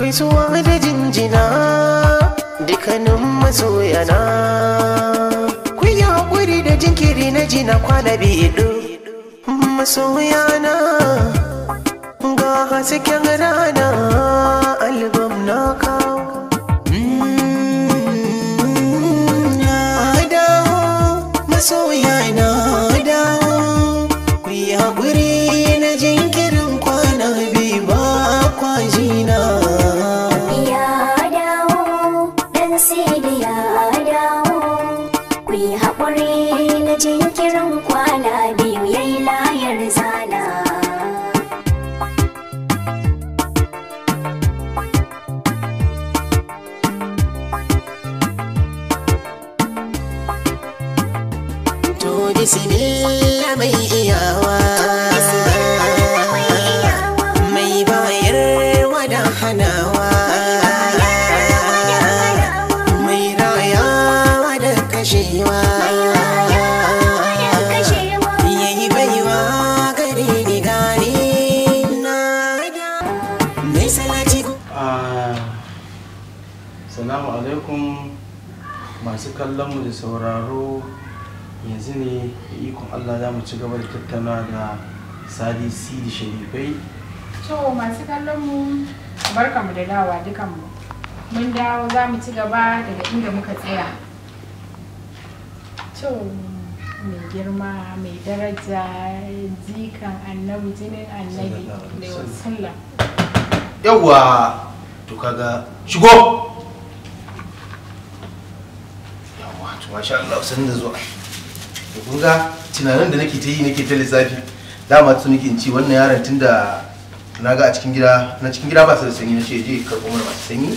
Gaisuwa da jinjina dukkanin masoyana, ku yi haƙuri da jinkiri na jina kwana biyu masoyana, ga hasken rana album na kawo. Na dawo masoyana, dawo, ku yi haƙuri na jinkirin kwana biyu ba kwajina. Ya dawo, dan Sidi ya dawo. Ku yi haƙuri na jinkirin kwana biyu, yayi layar zana. To bismillah mai iyawa, mai bayarwa da hanawa, mai rayawa da kashewa, yayi baiwa gare ni gani na da mai salati. Salamu alaikum masu kallon mu da sauraro. Yanzu ne da ikon Allah za mu ci gaba da tattauna da Sadi Sidi Sharifai. To masu kallon mu, barkamu da dawowa dukanmu. Mun dawo, za mu ci gaba daga inda muka tsaya. To mai girma, mai daraja, jikan Annabi, jinin Annabi da wasallam. Yawwa, to kaga shigo. Yawwa, to masha Allah, san da zuwa. To kun ga tunanin da nake ta yi, nake ta lissafi, dama su nake in ci wannan yaron tunda na ga a cikin gida, na cikin gida ba su da sanyi, na ce je karɓo mana masu sanyi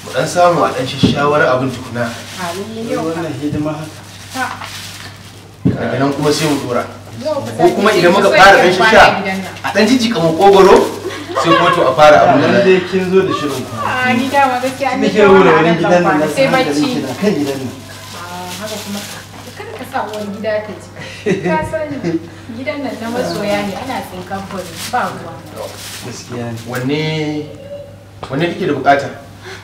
mu dan samu a dan shashawar abin tukuna. A lalle yau Wannan hidima haka. ka Daga nan kuma sai mu dora. Yau ka Ko kuma idan muka fara dan shasha a dan jijjika makogoro, sai kuma to a fara abin Nan da dai kin zo da shirin kwana. A ni dama gaskiya an Nake nake wuri wani wani gidan nan na sai san hankalin bacci. ki na kan gidan nan. Ah, haka kuma kada ka sa uwar gida ta ji. Ka sani gidan nan na masoya ne, ana tsinkan fure ba ruwa. Gaskiya ne. Wanne wanne kike da bukata,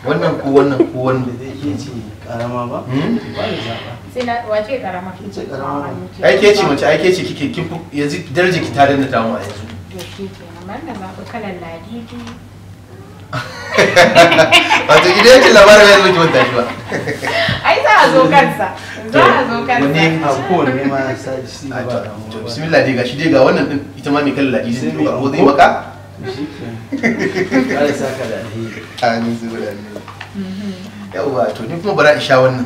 wannan ko wannan ko Da wannan? dai ke ce karama ba? Hmm? Ba da zaɓa. Sai na wace karama? Ke ce karama ne. Ai ke ce mace, ai ke ce kike kin fi yanzu darajar ki ta danna tamu a yanzu. To shi kenan, bari na zaɓi kalan ladidi. Wato idan yake labarin yanzu ki manta shi ba. Ai za a zo kansa. Za a zo kansa. Wanne? A kowanne ma Sadi Sidi A, ba to damuwa to ba. bismillah dai, gashi dai ga wannan din, ita ma mai kallon ladidi Sai din mai ko zai anko? maka. To shi kenan. Allah ya saka da alheri. Amin zuwa da amin. Yawwa, to ni kuma bara in sha wannan.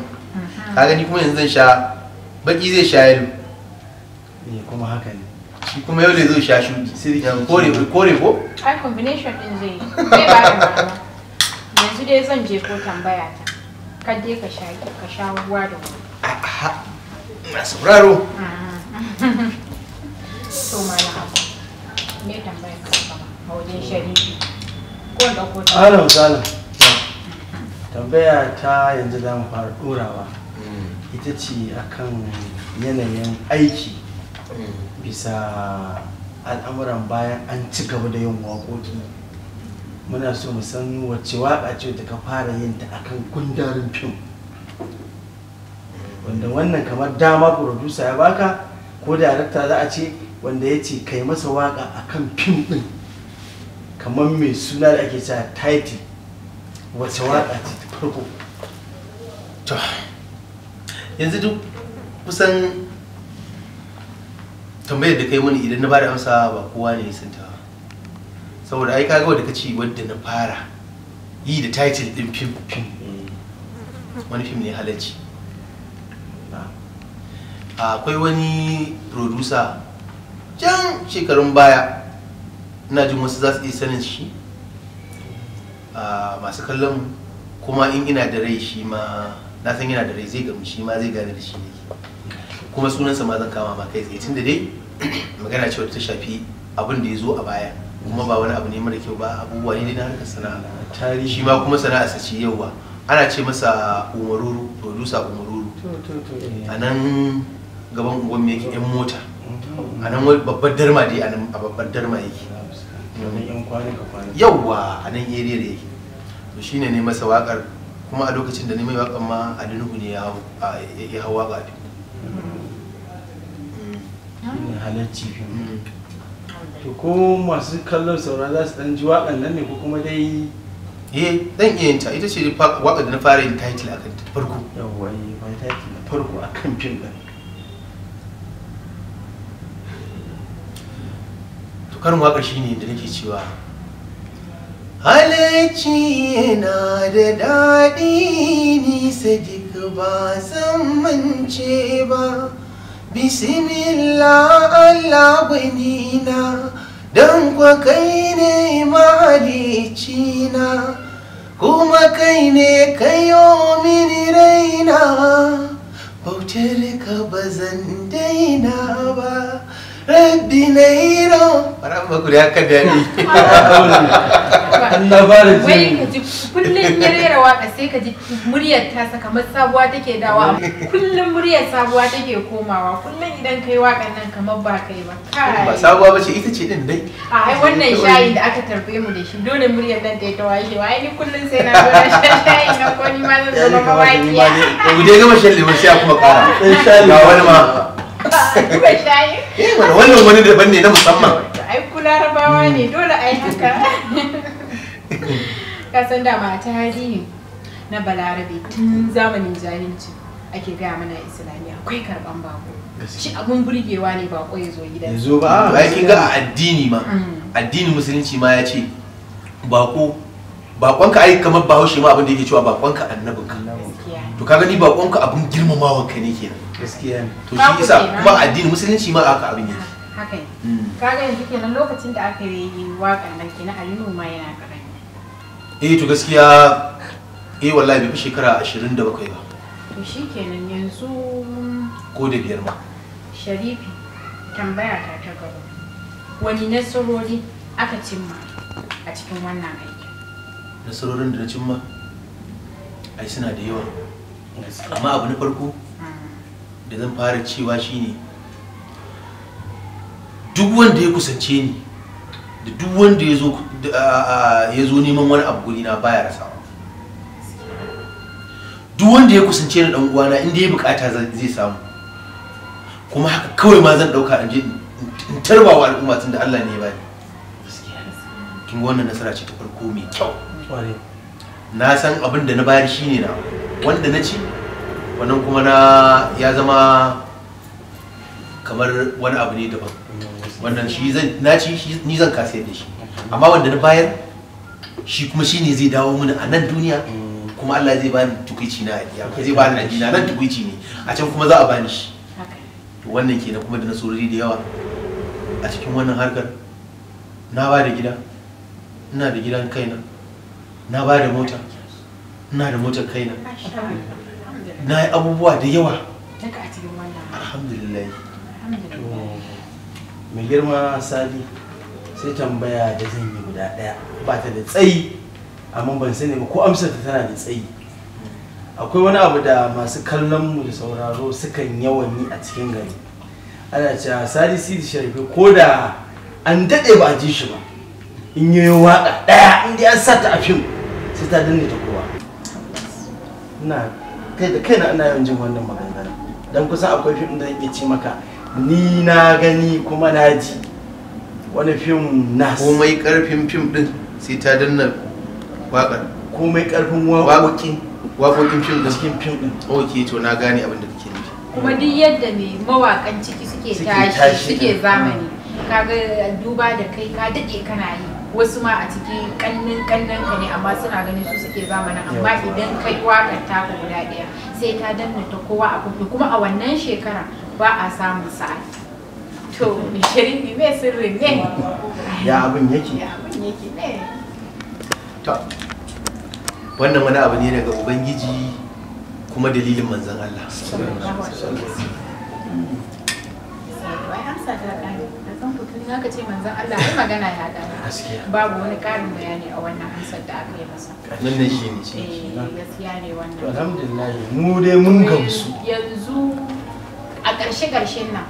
Ka gani, kuma yanzu zan sha baki, zai sha yalo. Eh, kuma haka ne. Shi kuma yau zai sha shudi. Sirki. Kore kore ko. Ai combination din zai yi. Zai ba da mama. Yanzu dai zan je ko tambaya ta. Ka je ka sha ruwa da wuri. A'a, ina sauraro. To malam Abu, me tambayar ka gaba a wajen Sharifi? Ko in ɗauko ta? Alam salam. Tambaya ta yanzu za mu fara ɗorawa. Ita ce akan yanayin aiki bisa al'amuran bayan an ci gaba da yin waƙoƙi. Muna so mu san wacce waƙa ce da ka fara yin ta akan gundarin fim. Wanda wannan kamar dama producer ya baka ko darakta za a ce, wanda ya ce kai masa waƙa akan fim ɗin, kamar mai suna da ake cewa title, wace waƙa ce ta farko? To, yanzu duk kusan tambayar da kai mani, idan na bada amsa ba kowa ne ya san ta ba. Saboda ai kaga wadda kace wadda na fara yi da title din fim, Fim. wani fim ne, Halacci. Akwai wani producer can shekarun baya, ina jin wasu za su iya sanin shi a masu kallon mu, kuma in ina da rai shi ma na san yana da rai zai gamu, shi ma zai gane da shi ne, kuma sunansa ma zan kama ma kai tsaye, tunda dai magana ce wadda ta shafi abin da ya zo a baya, kuma ba wani abu ne mara kyau ba, abubuwa ne dai na harkar sana'a. Tarihi. Shi ma kuma sana'arsa ce. Yauwa, ana ce masa Umaruru, producer Umaruru. To to to eh. A nan gaban unguwar mu yake, yan mota, a nan wani babbar darma dai, a nan a babbar darma yake. Wannan yan kwanuka kwanuka. Yawwa, a nan area da yake. To shine ne masa waƙar, kuma a lokacin da ne mai waƙar ma Ali Nuhu ne ya hau waƙa a fim. Shine halarci fim. To ko masu kallon saura za su dan ji waƙan nan ne ko kuma dai? Eh, zan iya yin ta. Ita ce waƙar da na fara yin title akan ta farko. Yawwa, eh, wani title na farko akan fim ɗin. To karin waƙar shine da nake cewa halacci yana da daɗi ni Sadiq ba zan mance ba. Bismillah Allah gwanina, don kwa kai ne mahalicina, kuma kai ne kayo mini raina, bautar ka ba zan daina ba. Rabbi na hiro. Bara maku da haka daɗi. Allah ba da Wai jin. ka ji kullum ya rera waka sai ka ji muryar tasa kamar sabuwa take dawa, kullum muryar sabuwa take komawa, kullum idan kai wakan nan kamar ba kai ba. Kai. Ba sabuwa ba ce, ita ce din dai. A ai wannan shayi da aka tarbe mu da shi dole muryar nan ta yi ta washewa. Ai ni kullum sai na zo na sha shayi na ko ni ma zan Ya zama ne kamata ni ma mawaƙiya. dai. To mu dai gama shan lemon sai a kuma ƙara. Dan sha Ga wani ma. Duba shayi. Eh, mana wannan wani daban ne na musamman. Ai ku larabawa ne dole ai haka. Ka san dama a tarihi na Balarabe tun zamanin jahilci ake gaya mana Islamiyya akwai karban bako. Shi abun burgewa ne bako ya zo gidan. Yanzu ba. To ai kin ga a addini ma, addinin musulunci ma ya ce bako, bakonka ai kamar Bahaushe ma abin da yake cewa bakonka annabinka. Gaskiya. To ka gani bakonka abin girmamawa ka ne kenan. Gaskiya ne. To Babu shi isa kenan. kuma addinin musulunci ma haka abin yake. Haka ne. Kaga yanzu kenan lokacin da aka yi waƙar nan kenan Ali Nuhu ma yana karami. Eh to gaskiya eh wallahi bai fi shekara 27 ba To shi kenan yanzu ko da biyar ma. Sharifi, tambaya ta ta gaba. Wani nasarori aka cimma a cikin wannan aiki? Nasarorin da na cimma ai suna da yawa. Gaskiya. Amma abu na farko da zan fara cewa shine duk wanda ya kusance ni da duk wanda ya zo ya zo neman wani abu guri na baya rasawa. Duk wanda ya kusance ni dan uwana inda ya bukata zai samu. Kuma haka kawai ma zan dauka in je in tarba wa al'umma tunda Allah ne ya bani. Gaskiya. Kin ga wannan nasara ce ta farko mai kyau. Ƙwarai. Na san abin da na bayar shine na wanda na ci, wannan kuma na ya zama kamar wani abu ne daban. Wannan shi zan na ci shi ni zan kasayar da shi, amma wanda na bayar shi kuma shine zai dawo mini a nan duniya, kuma Allah zai bani tukuici na ya zai bani addini nan tukuici ne a can kuma za a bani shi. Haka. To wannan kenan. Kuma da nasarori da yawa a cikin wannan harkar, na ba da gida, ina da gidan kaina, na ba da mota, ina da motar kaina, Masha Allah. Alhamdulillah. na yi abubuwa da yawa. Duka a cikin wannan. Alhamdulillah. Alhamdulillah. Mai girma Sadi, sai tambaya da zan yi guda ɗaya ba ta da tsayi, amma ban sani ba ko amsar ta tana da tsayi. Akwai wani abu da masu kallon mu da sauraro sukan yawan yi a cikin gari, ana cewa Sadi Sidi Sharifi ko da an daɗe ba a ji shi ba, in yi waƙa ɗaya in dai an sa ta a fim sai ta danne ta kowa. Ina kai da kaina ina yawan jin wannan maganganu, dan kusan akwai fim da zan iya ce maka ni na gani kuma na ji wani fim nas. Komai karfin fim din sai ta danna waƙar. Komai karfin waƙoƙin waƙoƙin fim din cikin fim din. Ok, to na gane abin da kake nufi. Kuma duk yadda mai mawakan ciki suke Suke tashi tashi suke din. zamani, kaga duba da kai ka daɗe kana yi, wasu ma a ciki kannin kannin ka ne amma suna ganin su suke zamanin, amma Yawwa. idan kai waƙar taka guda ɗaya sai ta danna ta kowa a kuma kuma a wannan shekara ba a samun sa'a. To Sharifi, me sirrin ne? Ya abin yake? Ya abin yake ne? To wannan wani abu ne daga Ubangiji kuma dalilin manzon Allah. Sallallahu alaihi wasallam. Ai amsa ta ƙare. Ka san ku tun aka ce manzon Allah ai magana ya ƙare. Gaskiya. Babu wani ƙarin bayani a wannan amsar da aka yi masa. Wannan shi ne. Eh, gaskiya ne To wannan. alhamdulillah mu dai mun gamsu. Yanzu a ƙarshe ƙarshen nan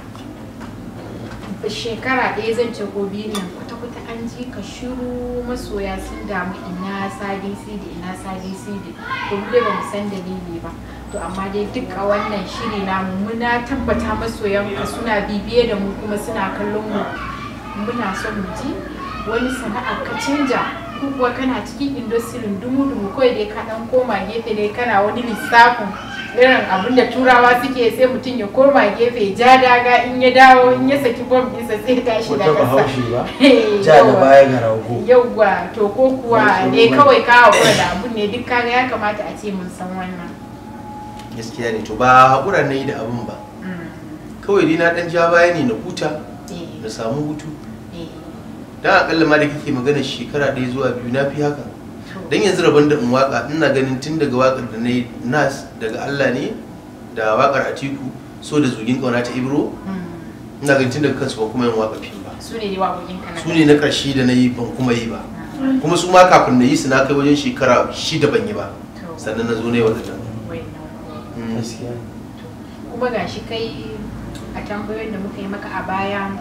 shekara ɗaya zan ce ko biyu nan kwata-kwata an ji ka shiru, masoya sun damu ina Sadi Sidi, ina Sadi Sidi. To mu dai bamu san dalili ba. To amma dai duk a wannan shiri namu muna tabbata masoyan ka suna bibiye da mu kuma suna kallon mu. Muna son mu ji wani sana'a ka canja ko kuwa kana cikin industry dumu-dumu kawai dai ka dan koma gefe dai kana wani lissafin irin abin da turawa suke, sai mutum ya koma gefe ja daga, in ya dawo in ya saki bom ɗinsa sai ya tashi da Wata ƙasa. bahaushe ba ja da baya ga rago. Yauwa, to ko kuwa Mai dai tsoro. Kawai ka haƙura da abun ne duk, kaga ya kamata a ce mun san wannan. Gaskiya ne, to ba haƙura na yi da abin ba, kawai dai na ɗan ja baya ne na huta, na samu hutu. Dan akalla ma da kike magana shekara 1 zuwa 2, na fi haka. Dan yanzu rabon da in waka, ina ganin tun daga wakar da na yi nas daga Allah ne da wakar Atiku so da zugin kauna ta Ibro, ina ganin tun daga kansu ba kuma yin waka fim ba. Su ne dai waƙoƙin ka na Su ne na ƙarshe da na yi, ban kuma yi ba. Kuma su ma kafin na yi su na kai wajen shekara 6 ban yi ba, sannan na zo na yi waɗannan. Wayannan. Gaskiya ne. Kuma gashi kai a tambayoyin da muka yi maka a baya,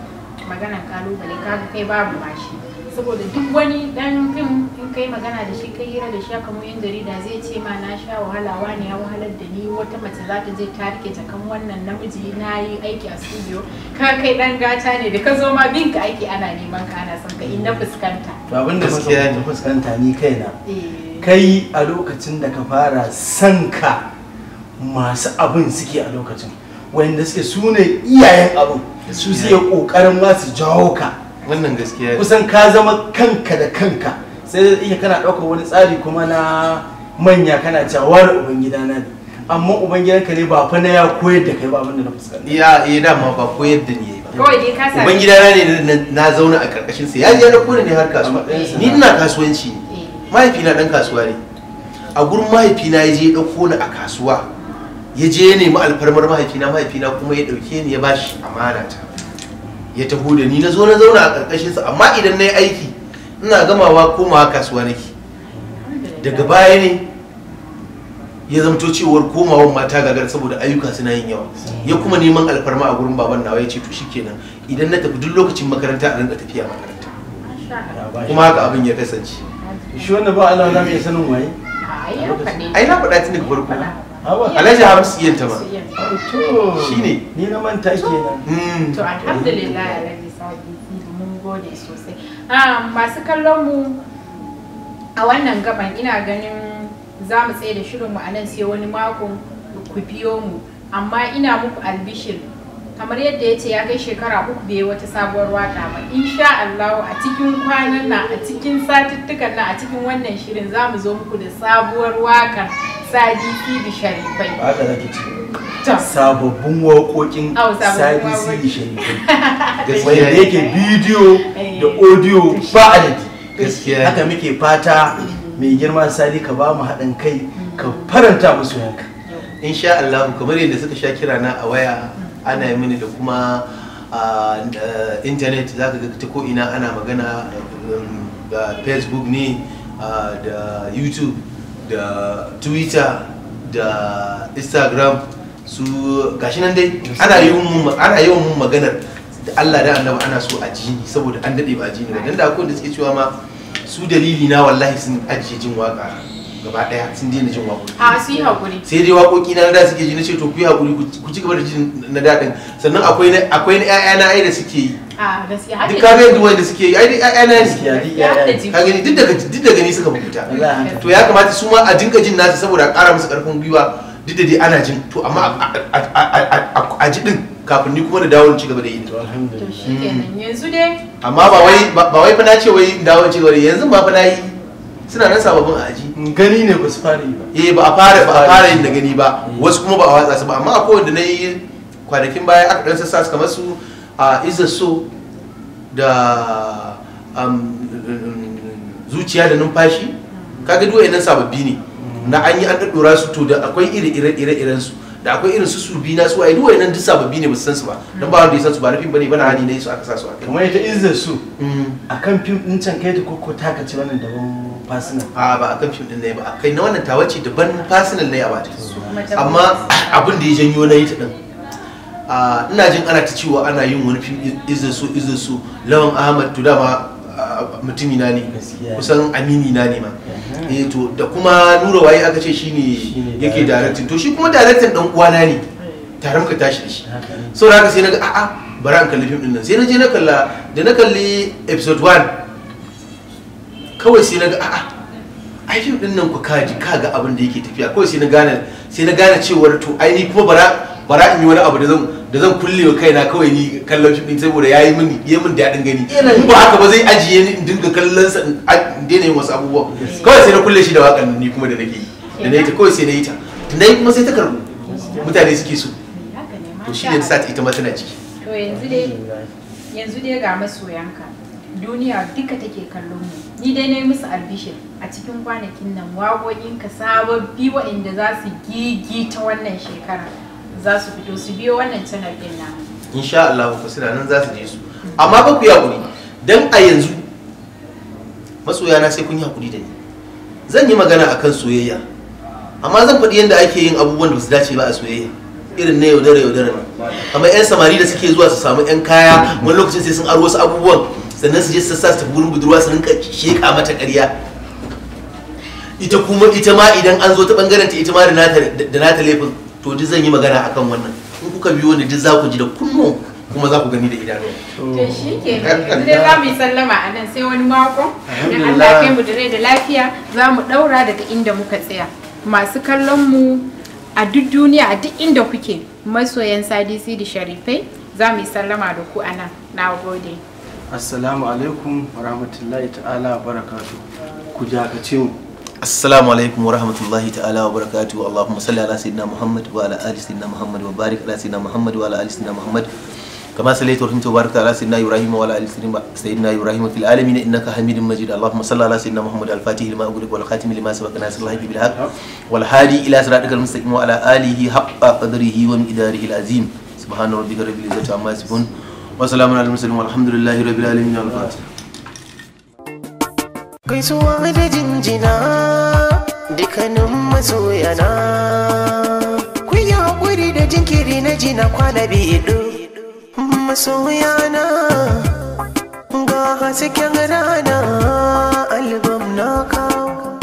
maganan kalubale kaga kai babu mashi, saboda duk wani dan fim in kai magana da shi, kai hira da shi kamar yan jarida, zai ce ma na sha wahala, wani ya wahalar da ni, wata mace za ta je ta rike jakan wannan namiji, na yi aiki a studio. Ka kai dan gata ne da ka zo ma bin ka aiki, ana neman ka, ana son ka, in na fuskanta. To abin da Gaskiya ne. muka fuskanta ni kaina, Eh, kai a lokacin da ka fara san ka, masu abin suke a lokacin, wanda suke su ne iyayen abin, su suke kokarin ma su jawo ka. Wannan gaskiya ne. Kusan ka zama kanka da kanka, sai dai iya kana ɗaukar wani tsari kuma na manya, kana cewa wani ubangidana ne, amma ubangidanka ne ba fa na ya koyar da kai ba, abin da na fuskanta. Ya eh, dama ba koyar da ni yayi ba. Kawai dai ka sami Ubangidana ne, na zauna a karkashin sa, ya je ya dauko ni ne har kasuwa. A matsayinsa Ni ina kasuwanci ne. Mahaifina dan kasuwa ne. A gurin mahaifina ya je ya dauko ni a kasuwa, ya je ya nemi alfarmar mahaifina, mahaifina kuma ya dauke ni ya bashi amana ta, ya taho da ni, na zo na zauna a karkashin sa. Amma idan na yi aiki ina gamawa komawa kasuwa nake. Daga baya ne ya zamto cewar komawan mata gagar saboda ayyuka suna yin yawa, ya kuma neman alfarma a gurin baban nawa, ya ce to shikenan, idan na tafi duk lokacin makaranta a rinka tafiya makaranta. Masha Allah. Ya bashi. Kuma haka abin ya kasance. Shi wannan ba Allah za mu iya sanin waye? Ai, ya faɗi. Ai na faɗa tun daga farko. Haba. Alhaji Hamisu Iyanta ma. To Shine. Ni na manta kenan. To alhamdulillah, Alhaji Sadi Sidi, mun gode sosai. Ah, masu kallon mu, a wannan gaban ina ganin za mu tsaye da shirin mu a nan, sai wani makon ku biyo mu. Amma ina muku albishir, kamar yadda ya ce ya kai shekara 3 bai yi wata sabuwar waka ba, insha Allah a cikin kwanan nan, a cikin satuttukan nan, a cikin wannan shirin za mu zo muku da sabuwar wakar Sadi Sidi Sharifai. Ba haka zaki ce. To. Sababbin waƙoƙin Au, sababbin Sadi waƙoƙi. Sidi Sharifai. Gaskiya Wanda ne. yake bidiyo da audio ba adadi. Gaskiya ne. Haka muke fata, mai girma Sadi, ka ba mu haɗin kai ka faranta musu yanka. Insha Allah, kamar yadda suka sha kira na a waya ana yi mini da kuma a internet, zaka ga ta ko ina ana magana, da Facebook ne, da YouTube da Twitter da Instagram, su gashi nan dai ana yawan mun maganar da Allah da Annabi ana so a ji ni, saboda an dade ba a ji ni ba. Dan da akwai wanda suke cewa ma su dalili na wallahi sun ajiye jin waka gaba daya, sun daina jin waƙoƙi. A su yi haƙuri. Sai dai waƙoƙi na da suke ji. Na ce to ku yi haƙuri, ku ci gaba da jin na daɗin. Sannan akwai na ƴaƴana ai da suke yi. A gaskiya har Duk da ka ga yadda wanda suke yi ai duk ƴaƴana ne. Gaskiya duk ya yaya da ne. jiki. Ka gani, duk daga ni suka fita. Wallahi haka. To ya kamata su ma a dinga jin nasu saboda a ƙara musu ƙarfin gwiwa, duk da dai ana jin to amma a ji din kafin ni kuma na dawo in ci gaba da yi. To To alhamdulillah. shikenan yanzu dai. Amma ba wai fa na ce wai in dawo in ci gaba da yi, yanzu ba fa na yi, suna nan sababbin a aji. Gani ne ba su fara yi ba. Eh, ba a fara yin da gani ba, wasu kuma ba a watsa su ba, amma akwai wanda na yi kwanakin baya aka dan sassa su, kamar su a Iza So da zuciya da numfashi. Kaga duk wayannan sababbi ne na an yi an daddora su. To da akwai iri ire ire iren su, da akwai irin su su bi na su ai, duk wayannan duk sababbi ne, ba su san su ba, dan ba wanda ya san su, ba na fim bane bana hani ne su aka sa su akai. Kamar ita izzar su Mm. akan fim din can kai ta koko taka ce wannan daban fasina? A ba akan fim din ne ba, akai na wannan tawace daban, personal ne a bata. Su kuma ta Amma abin da ya janyo na yi ta din, ina jin ana ta cewa ana yin wani fim izin su Lawan Ahmad. To dama mutumina ne, Gaskiya ne. Kusan amini na ne ma. Aha. Eh, to da kuma Nura Waye aka ce shine Shine yake directing. directing. To shi kuma directing dan uwana ne, tare muka tashi da shi. Haka ne. So da haka sai na ga a'a, bari an kalli fim din nan. Sai na je na kalla, da na kalli episode 1 kawai sai na ga a'a, ai fim din nan ku kaji kaga abin da yake tafiya. Kawai sai na gane cewar to ai ni kuma bara in yi wani abu da zan kulle wa kaina kawai ni kallon fim din, saboda yayi min yayi min daɗin gani. In ba haka ba zai ajiye ni in dinga kallon sa in daina yin wasu abubuwa. Kawai sai na kulle shi da waƙan ni kuma da nake yi, da na yi ta kawai sai na yi ta, na yi kuma sai ta karbu, mutane suke so. Haka ne. To shi Masha ne sa Allah. ita ma tana ciki. To yanzu dai ga masoyanka, duniya duka take kallon mu. Ni dai na yi musu albishir a cikin kwanakin nan waƙoƙinka sababbi waɗanda za su gigita wannan shekara za su fito, su biyo wannan channel ɗin namu. Insha Allah ku suna nan za su je su, amma ba ku yi hakuri dan a yanzu masoyana sai kun yi hakuri da ni. Zan yi magana akan soyayya, amma zan faɗi yadda ake yin abubuwan da ba su dace ba a soyayya, irin na yaudara yaudara nan, kamar 'yan samari da suke zuwa su samu 'yan kaya, wani lokacin sai sun aro wasu abubuwan sannan su je su sa su tafi wurin budurwa su rinka sheƙa mata ƙarya. Ita kuma ita ma idan an zo ta bangaren ta, ita ma da nata laifin. To duk zan yi magana akan wannan. In kuka biyo ni, duk za ku ji da kunnuwan kuma za ku gani da idanu. To shi ke yanzu dai za mu yi sallama a nan, sai wani mako idan Allah ya kai mu da rai da lafiya za mu ɗaura daga inda muka tsaya. Masu kallon mu a duk duniya, a duk inda kuke, masoyan Sadi Sidi Sharifai, za mu yi sallama da ku a nan. Na gode. Assalamu alaikum wa rahmatullahi ta'ala wa barakatu. Ku dakace mu. Assalamu alaikum wa rahmatullahi ta'ala wa barakatuhu. Allahumma salli ala sayyidina Muhammad wa ala ali sayyidina Muhammad wa barik ala sayyidina Muhammad wa ala ali sayyidina Muhammad kama sallaita wa rahimta wa barakta ala sayyidina Ibrahim wa ala ali sayyidina Ibrahim fil alamin innaka Hamidum Majid. Allahumma salli ala sayyidina Muhammad al-Fatih lima ughliq wal khatim lima sabaqa nasr al bil haqq wal hadi ila siratikal mustaqim wa ala alihi haqqa qadrihi wa miqdarihi al-azim. Subhana rabbika rabbil izzati amma yasifun wa salamun alal mursalin walhamdulillahi rabbil alamin. Al-Fatih. Gaisuwa da jinjina dukkanin masoyana, ku yi haƙuri da jinkiri na jina kwana biyu. Masoyana, ga hasken rana, album na kawo.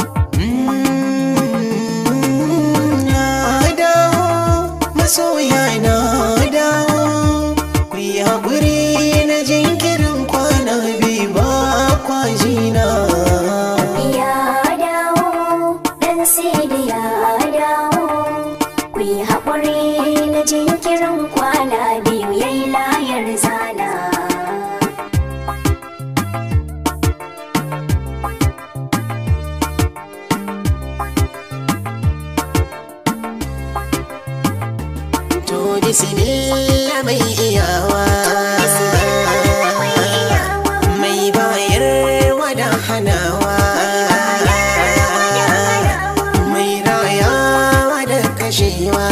Na dawo masoyana, dawo. Ku yi haƙuri na jinkirin kwana biyu ba kwajina. Ya dawo, ɗan Sidi ya dawo. Ku yi haƙuri na jinkirin kwana biyu, yayi layar zana. To bismillah mai iyawa, mai bayarwa da hanawa, mai rayawa da kashewa.